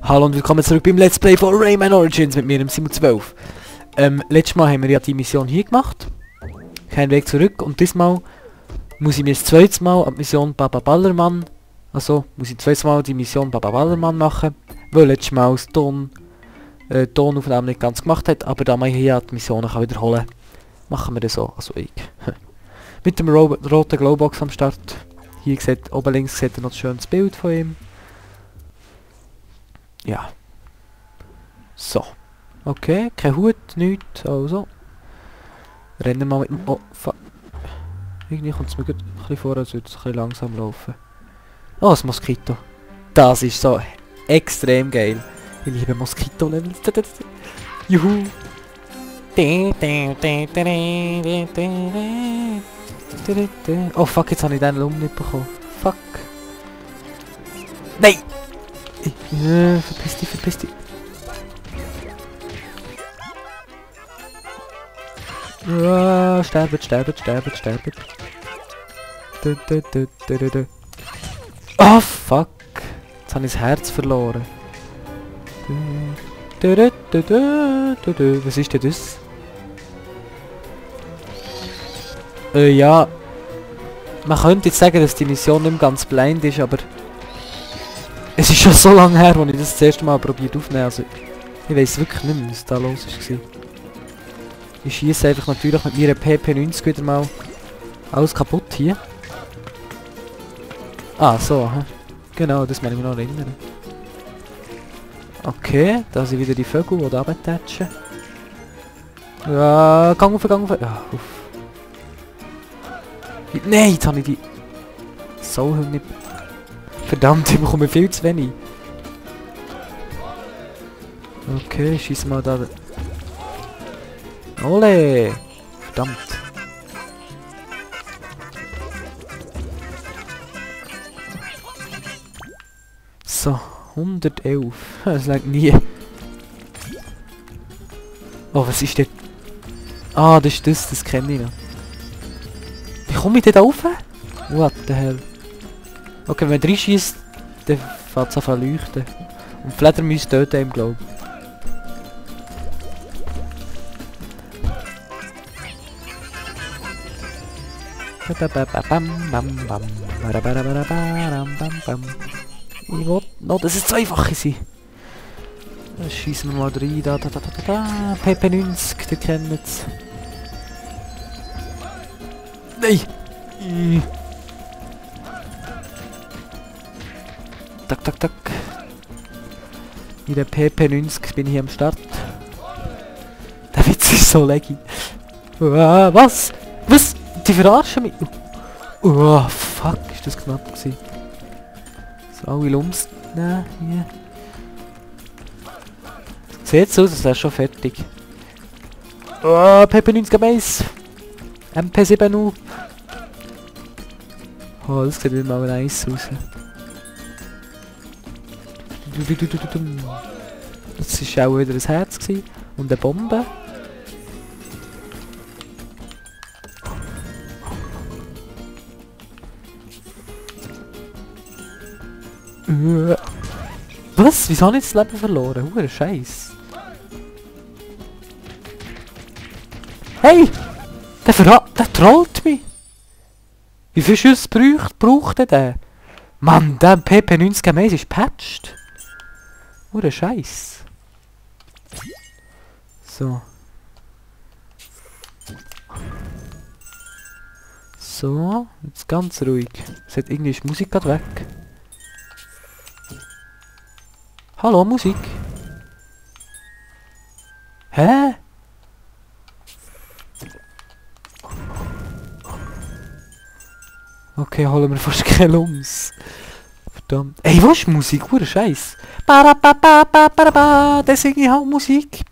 Hallo und willkommen zurück beim Let's Play von Rayman Origins mit mir, dem Simon12. Letztes Mal haben wir ja die Mission hier gemacht. Kein Weg zurück und diesmal muss ich mir das zweite Mal an die Mission Baba Ballermann, muss ich zweites Mal die Mission Baba Ballermann machen, weil letztes Mal das Tonaufnahme nicht ganz gemacht hat, aber da man hier die Missionen kann wiederholen, machen wir das so, also ich. Mit dem roten Glowbox am Start. Hier sieht, oben links seht ihr noch ein schönes Bild von ihm. Ja. So. Okay, kein Hut, nichts, also. Rennen wir mal mit dem... Oh, fuck. Irgendwie kommt es mir gut ein bisschen vor, als würde es ein bisschen langsam laufen. Oh, das Moskito. Das ist so extrem geil. Ich liebe Moskito-Levels. Juhu. Oh fuck, jetzt habe ich den Lum nicht bekommen. Fuck. Nein! Verpiss dich. Sterbet. Oh fuck. Jetzt habe ich das Herz verloren. Was ist denn das? Ja. Man könnte jetzt sagen, dass die Mission nicht mehr ganz blind ist, aber... Es ist schon so lange her, als ich das erste Mal probiert aufzunehmen. Also, ich weiss wirklich nicht mehr, was da los war. Ich schiesse einfach natürlich mit meiner PP90 wieder mal alles kaputt hier. Ah, so, genau, das muss ich mich noch erinnern. Okay, da sind wieder die Vögel, die da runtertatschen. Ja, gang auf. Ja, uff. Nein, jetzt habe ich die... So nicht... Verdammt, ich bekomme viel zu wenig. Okay, schieß mal da... Ole! Verdammt. So, 111. Das lag nie. Oh, was ist das? Ah, das ist das kenne ich noch. Wie komme ich denn da rauf? What the hell? Okay, wenn man reinschießt, dann fängt es an zu leuchten. Und Fledermäuse töten ihm, glaube ich. Ich will noch, dass es zweifache sind. Dann schießen wir mal rein, da. PP90, die kennen es. Nein! Tak. Mit der PP90 bin ich am Start. Der Witz ist so laggy. Was? Was? Die verarschen mich. Oh, fuck, ist das knapp gewesen. So, alle Lums. Nein, hier. Sieht so aus, als wäre schon fertig. Oh, PP90 Base. MP7U. Oh, das sieht wieder mal nice aus. Das war auch wieder ein Herz gewesen. Und eine Bombe. Was? Wieso habe ich das Leben verloren? Hure Scheiß. Hey! Der trollt mich! Wie viel Schüsse braucht der? Mann, der PP90 MS ist patched. Hure Scheiß. So. So, jetzt ganz ruhig. Es hat irgendwie die Musik gerade weg. Hallo, Musik? Hä? Okay, holen wir fast keine Lums. Verdammt. Ey, was ist Musik? Hure Scheiß. Das singe ich halt Musik.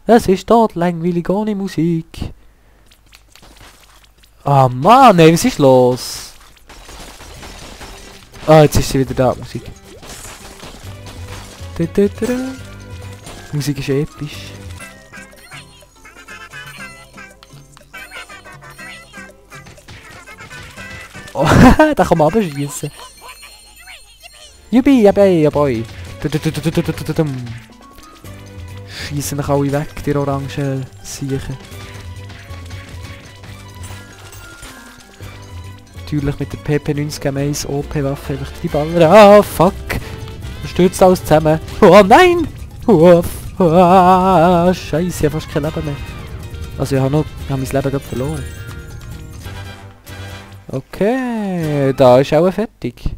Es ist tot langweilig ohne Musik. Ah Mann, ey, was ist los? Ah, jetzt ist sie wieder da, Musik. Musik ist episch. Oh, da kann man abschießen. Jubi, ja boy. Schießen euch alle weg, die orangen Siechen. Natürlich mit der PP90 OP-Waffe einfach die Baller. Ah, fuck! Stürzt alles zusammen. Oh nein! Scheiße, ich habe fast kein Leben mehr. Also ich habe mein Leben gerade verloren. Okay, da ist auch fertig.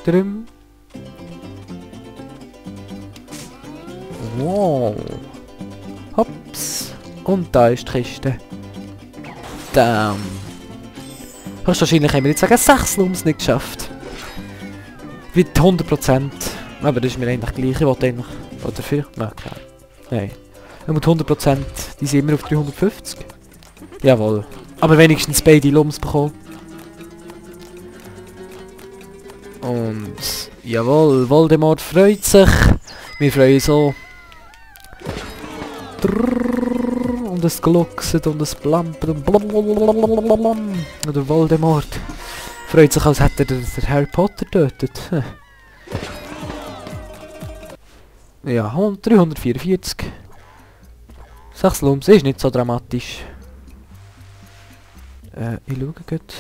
Drum. Wow. Hops. Und da ist die Kiste. Damn. Wahrscheinlich haben wir jetzt sagen 6 Lums nicht geschafft. Wie 100%. Aber das ist mir eigentlich gleich. Ich wollte eigentlich... Oder 4? Nein, klar. Nein. Mit 100%. Die sind immer auf 350. Jawohl. Aber wenigstens beide Lums bekommen. Und... Jawohl, Voldemort freut sich. Wir freuen uns auch. Und es gluckset und es blampert und blablabla. Und der Voldemort freut sich, als hätte er den Harry Potter getötet. Ja, 344. 6 Lums ist nicht so dramatisch. Ich schaue gut.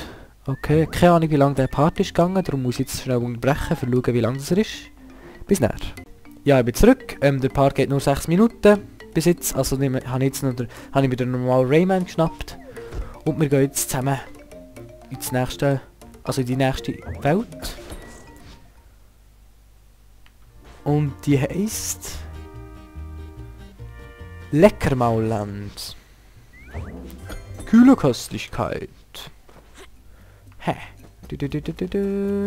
Okay, keine Ahnung wie lange der Part ist gegangen, darum muss ich jetzt schnell unterbrechen, für schauen wie lange das er ist. Bis näher. Ja, ich bin zurück. Der Part geht nur 6 Minuten bis jetzt. Also habe ich mir den normalen Rayman geschnappt. Und wir gehen jetzt zusammen ins nächste, also in die nächste Welt. Und die heisst... Leckermaulland. Kühle Köstlichkeit. Hä?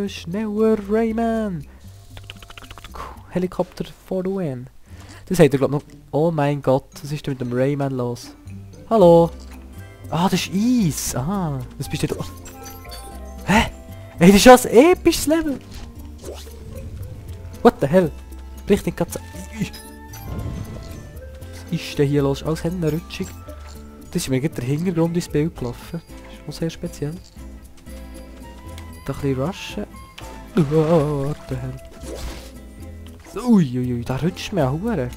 Schneller Rayman. Helikopter for the win. Das hat er glaube noch... Oh mein Gott, was ist denn mit dem Rayman los? Hallo? Ah, das ist Eis. Ah, das bist du da... Hä? Ey, das ist ja ein episches Level. What the hell? Richtig ganz... Was ist denn hier los? Alles Händenrutschig. Das ist mir gerade der Hintergrund ins Bild gelaufen. Das ist auch sehr speziell. Da ein bisschen rushen. Oh, what the hell. Uiuiui, da rutscht mir auch Hure.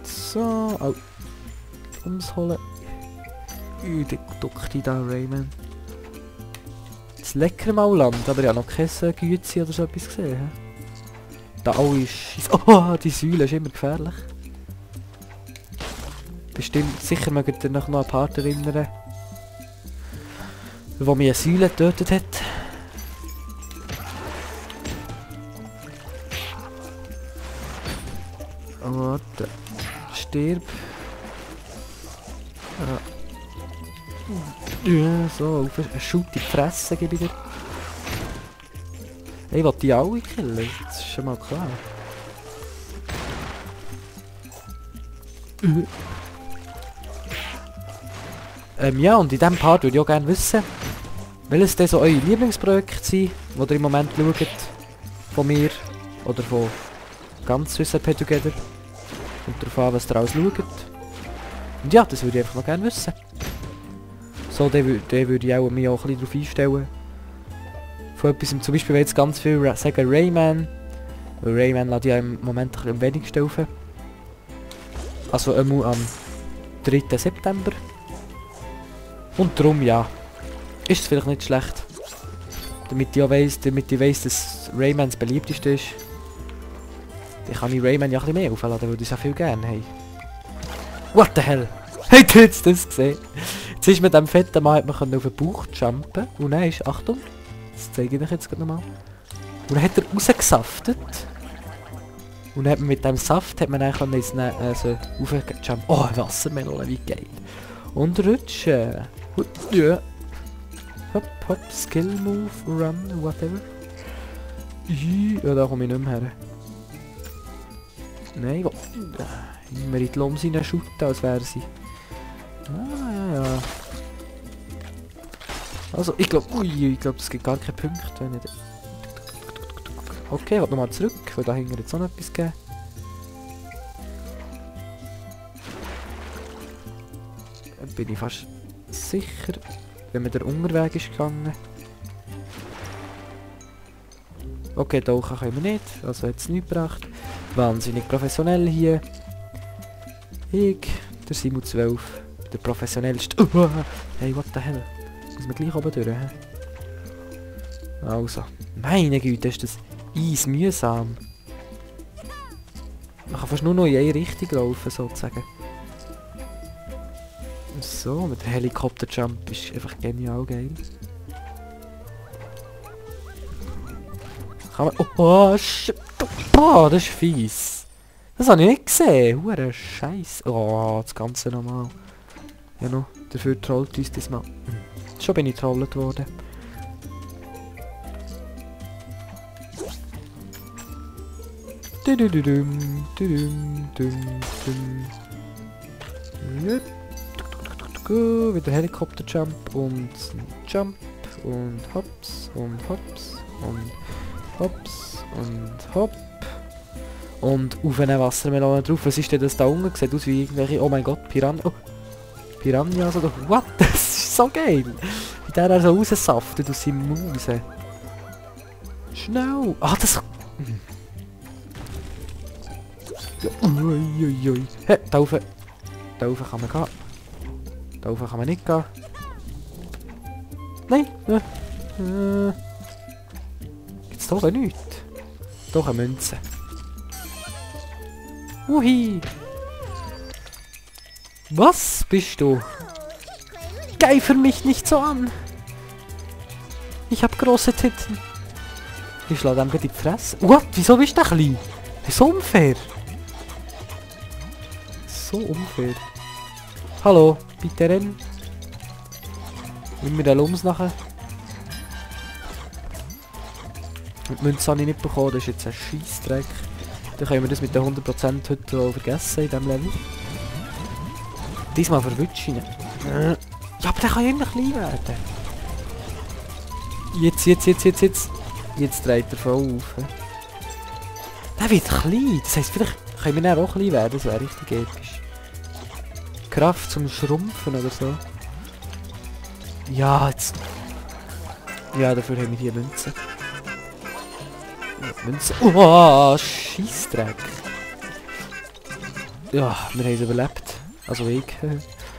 So, oh. Umholen. Der duckte da, Rayman. Das Leckermaulland, aber ich habe noch kein Gützi oder so etwas gesehen. Da alle ist... Oh, die Säule ist immer gefährlich. Bestimmt, sicher mögt ihr noch an einen Part erinnern, wo mir eine Säule getötet hat. Oh, warte. Stirb. Ja, so, auf eine Schutt in die Fresse gebe ich dir. Ich will die alle killen, das ist schon mal klar. Ja, und in diesem Part würde ich auch gerne wissen, welches denn so eure Lieblingsprojekte sind, die ihr im Moment schaut, von mir oder von ganz Swiss RP Together. Und darauf an, was ihr alles schaut. Und ja, das würde ich einfach noch gerne wissen. So, dann würde ich auch mich auch ein bisschen darauf einstellen. Von etwas, zum Beispiel jetzt ganz viel sagen Rayman. Weil Rayman lädt ja im Moment ein bisschen am wenigsten rauf. Also am 3. September. Und darum ja, ist es vielleicht nicht schlecht. Damit ich weiss, dass Rayman das beliebteste ist. Dann kann ich Rayman ja ein bisschen mehr aufladen, weil ich so viel gerne habe. What the hell? Habt ihr jetzt das gesehen? Jetzt ist mit dem fetten Mann, hat man auf den Bauch jumpen. Und dann ist, Achtung, das zeige ich euch jetzt nochmal. Und dann hat er rausgesaftet. Und dann hat man mit dem Saft hat man dann also raufgejumpt. Oh, Wassermelone, wie geil. Und rutschen. Ja. Hopp, hopp, Skill Move, Run, whatever. Ja, da komme ich nicht mehr her. Nein, immer in die Lums shooten, als wäre sie. Ah, ja. Also, ich glaube, das gibt gar keine Punkte, wenn ich... Okay, ich will nochmal zurück, weil da hinten jetzt auch noch etwas geben. Bin ich fast... sicher, wenn man der Unterweg ist gegangen. Okay, tauchen können wir nicht, also hat es nichts gebracht. Wahnsinnig professionell hier. Ich, der Simon 12, der professionellste. Hey, what the hell? Muss man gleich oben durch, hä? Also, meine Güte, ist das mühsam. Man kann fast nur noch in eine Richtung laufen, sozusagen. So, mit dem Helikopterjump ist einfach genial geil. Kann man... Oh, shit. Oh, das ist fies. Das habe ich nicht gesehen. Hure Scheiße. Oh, das Ganze nochmal. Ja noch, dafür trollt uns das mal. Schon bin ich trollt worden. Wieder Helikopterjump und Jump und Hops und Hops und Hops und Hopp. Und auf eine Wassermelone drauf. Was ist denn das da unten? Sieht aus wie irgendwelche... Oh mein Gott, Piranha... Oh. Piranhas oder... What? Das ist so geil! Wie der da so raussaftet aus seinem Maus. Schnell! Ah, das... Uiuiui. Hey, da rauf. Da rauf kann man gehen. Da rauf kann man nicht gehen. Nein! Gibt's da oben nichts? Doch eine Münze. Uhi! Was bist du? Geifer mich nicht so an! Ich hab große Titten. Ich schlage ihm gleich in die Fresse. What? Wieso bist du klein? So unfair! So unfair. Hallo, bitte rennen. Nimm mir den Lums nachher. Und die Münze habe ich nicht bekommen, das ist jetzt ein Scheissdreck. Dann können wir das mit den 100% heute auch vergessen in diesem Level. Diesmal verwünsche ich ihn. Ja, aber der kann ja immer klein werden. Jetzt. Jetzt dreht er voll auf. Der wird klein. Das heisst, vielleicht können wir dann auch klein werden. Das wäre richtig episch. Kraft zum Schrumpfen oder so. Ja, jetzt... Ja, dafür haben wir hier Münzen. Münzen. Oh, Scheissdreck. Ja, wir haben es überlebt. Also ich.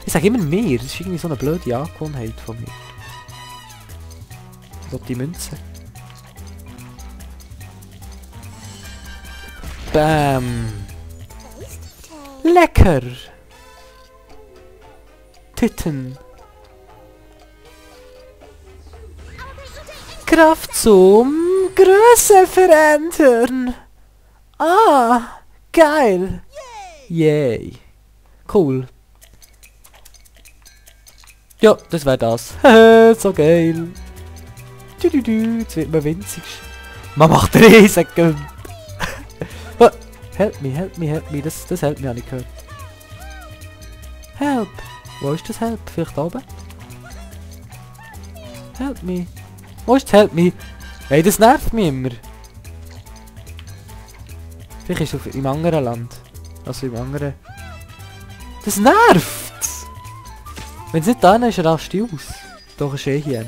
Ich sage immer mehr. Das ist irgendwie so eine blöde Angewohnheit von mir. Ich will die Münzen. Bam. Lecker. Titten. Kraft zum Größe verändern. Ah, geil. Yay. Cool. Ja, das wäre das. So geil. Jetzt wird man winzig. Man macht riesig. Help me. Das Help me habe ich gehört. Help. Wo ist das Help? Vielleicht oben? Help me. Wo ist das Help me? Hey, das nervt mich immer. Vielleicht ist es im anderen Land. Also im anderen... Das nervt! Wenn es nicht da ist, rast du aus. Doch ist hier.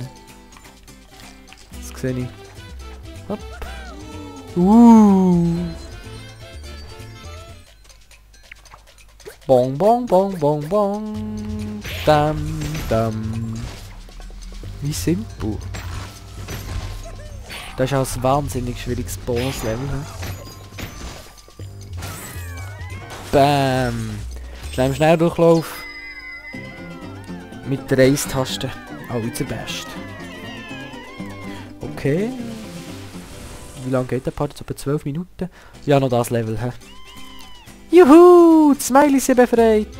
Das sehe ich. Hopp. Bong, bong, bong, bong, bong. Dam, dam. Wie simpel. Das ist auch ein wahnsinnig schwieriges Bonus-Level. Bam. Schnell Durchlauf. Mit der Race-Taste. Alle zerbest. Okay. Wie lange geht der Part? Jetzt etwa 12 Minuten? Ja, noch das Level, hä? Juhu! Die Smileys sind befreit!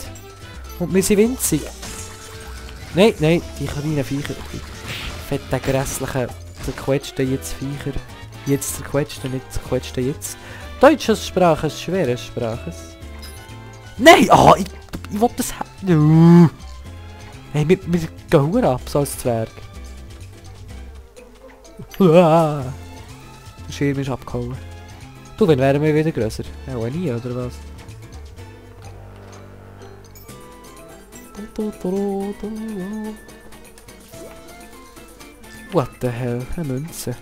Und wir sind winzig. Nein, die kleinen Viecher. Die fetten, grässlichen, zerquetschten jetzt Viecher. Jetzt zerquetschten, nicht zerquetschten jetzt. Deutsches Spraches, schweres Spraches. Nein! Ah, ich will das... Hey, wir gehen Huren ab, so als Zwerg. Der Schirm ist abgehauen. Du, wann wären wir wieder grösser? Ja, nie, oder was? What the hell? Eine Münze.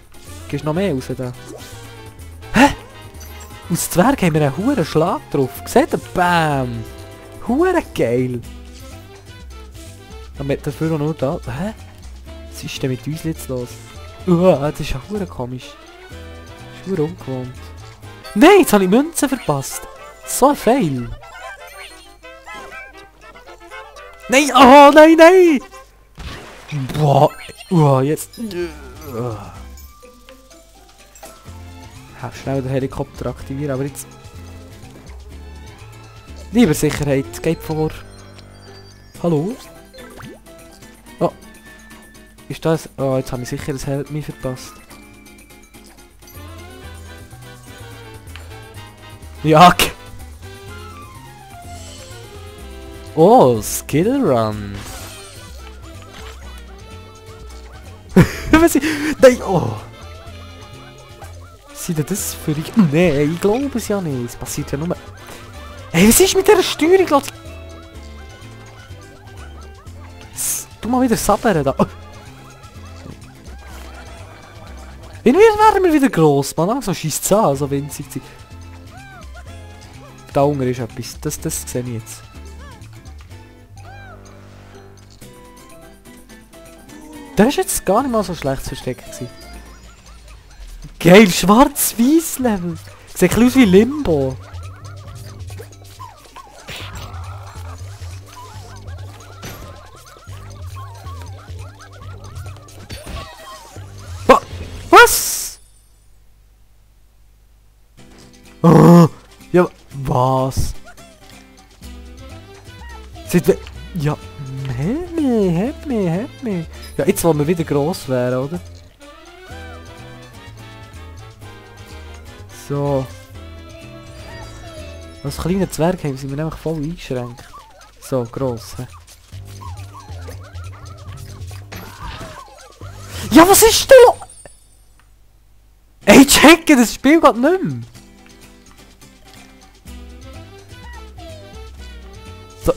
Gehst noch mehr raus da? Hä? Aus Zwerg haben wir einen huren Schlag drauf. Seht ihr? Bam! Hure geil! Aber dafür auch nur da. Hä? Was ist denn mit uns jetzt los? Das ist ja hure komisch. Das ist hure ungewohnt. Nein, jetzt habe ich Münzen verpasst. So ein Fail. Nein, oh nein, nein! Boah, jetzt... Schnell den Helikopter aktivieren, aber jetzt... Lieber Sicherheit, geht vor. Hallo? Oh. Ist das... Oh, jetzt habe ich sicher das Help Me verpasst. Ja. Oh, Skill Run. Was ist... Nein, oh. Sind das für ich... Nein, ich glaube es ja nicht. Es passiert ja nur... Hey, was ist mit dieser Steuerung los? Du mal wieder sabbern da. Irgendwie werden wir wieder gross, man. Langsam scheisst es an, so winzig. Da unten ist etwas. Das sehe ich jetzt. Das war jetzt gar nicht mal so schlecht versteckt gewesen. Geil, schwarz-weiß Level. Sieht ein bisschen aus wie Limbo. Was? Oh, ja, was? Sieht wir... Ja, help me. Ja, jetzt wollen wir wieder gross wären, oder? So. Als kleiner Zwerg haben sie mir nämlich voll eingeschränkt. So, gross. He? Ja, was ist denn? Ey, checke, das Spiel geht nicht mehr. So,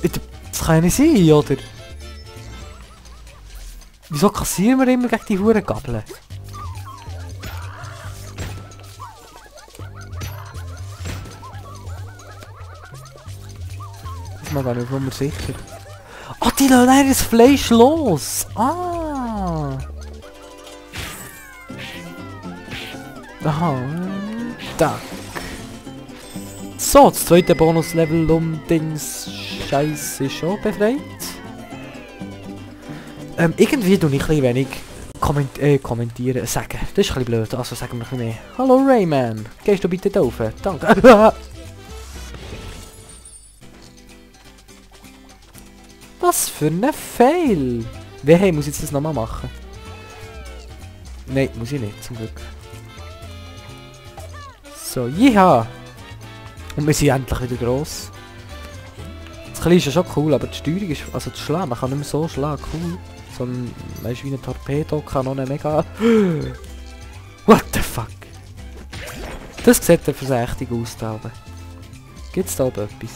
das kann ja nicht sein, oder? Wieso kassieren wir immer gegen die Huren Gabeln? Das mag gar nicht, wo wir sicher. Ah, die lassen das Fleisch los! Ah! Aha, da. So, das zweite Bonuslevel um Dings Scheiß ist schon befreit. Irgendwie tue ich ein bisschen wenig kommentieren, sagen. Das ist ein bisschen blöd, also sagen wir ein bisschen mehr. Hallo Rayman, gehst du bitte da rauf? Danke. Was für ein Fail! Hey, muss ich jetzt das nochmal machen? Nein, muss ich nicht, zum Glück. So, ja. Und wir sind endlich wieder gross. Das Kleine ist ja schon cool, aber die Steuerung ist... Also das Schlagen, man kann nicht mehr so schlagen, cool. So ein... Weißt du, wie ein Torpedo kann noch eine mega... What the fuck? Das sieht ja verdächtig aus da oben. Gibt's da oben etwas?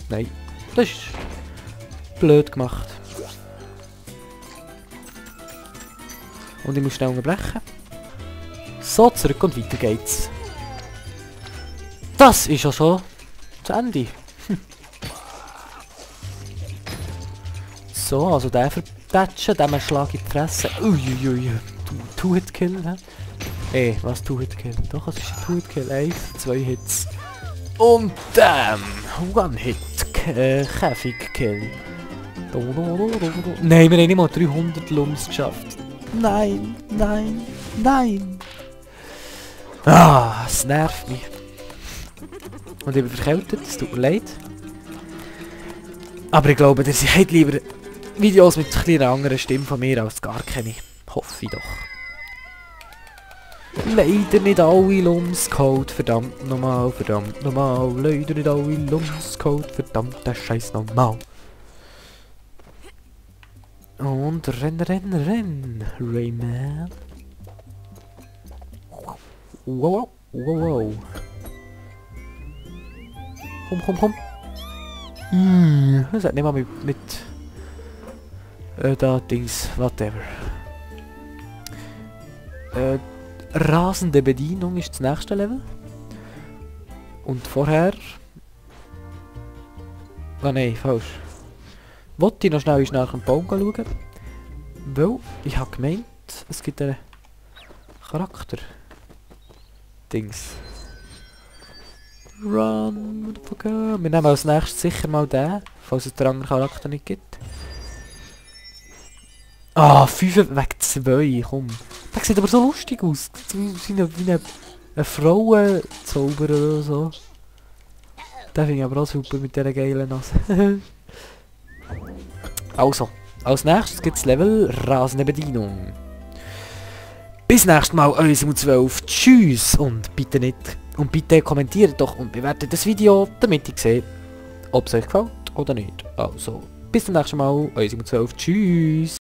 Nein. Das ist... blöd gemacht. Und ich muss schnell unterbrechen. So, zurück und weiter geht's. Das ist ja schon zu Ende. So, also den vertatschen, den Schlag in die Fresse. Uiuiui. Two-Hit-Kill, hä? Was Two-Hit-Kill? Doch, es ist ein Two-Hit-Kill. 1, 2 Hits. Und One-Hit. Käfig-Kill. Nein, wir haben nicht mal 300 Lums geschafft. Nein. Ah, es nervt mich. Und ich bin verkältet, es tut mir leid. Aber ich glaube, ihr seid lieber Videos mit einer anderen Stimme von mir als gar keine. Hoffe ich doch. Leider nicht alle Lumscode, verdammt nochmal. Leider nicht alle Lumscode, verdammt der Scheiß nochmal. Und renn, Rayman. Wow. Komm. Das hat nicht mal mit Da Dings, whatever. Rasende Bedienung ist das nächste Level. Und vorher... Ah nein, falsch. Wollte ich noch schnell nach dem Baum schauen? Weil ich habe gemeint, es gibt einen Charakter. Dings. Run, motherfucker. Wir nehmen als nächstes sicher mal den, falls es den anderen Charakter nicht gibt. Ah, 5 wegen 2, komm. Der sieht aber so lustig aus. Wie eine Frauenzauberer oder so. Den finde ich aber auch super mit dieser geilen Nase. Also, als nächstes gibt es Level Rasende Bedienung. Bis nächstes Mal, euer Simon12. Tschüss und bitte nicht. Und bitte kommentiert doch und bewertet das Video, damit ich sehe, ob es euch gefällt oder nicht. Also, bis zum nächsten Mal, euer Simon12. Tschüss.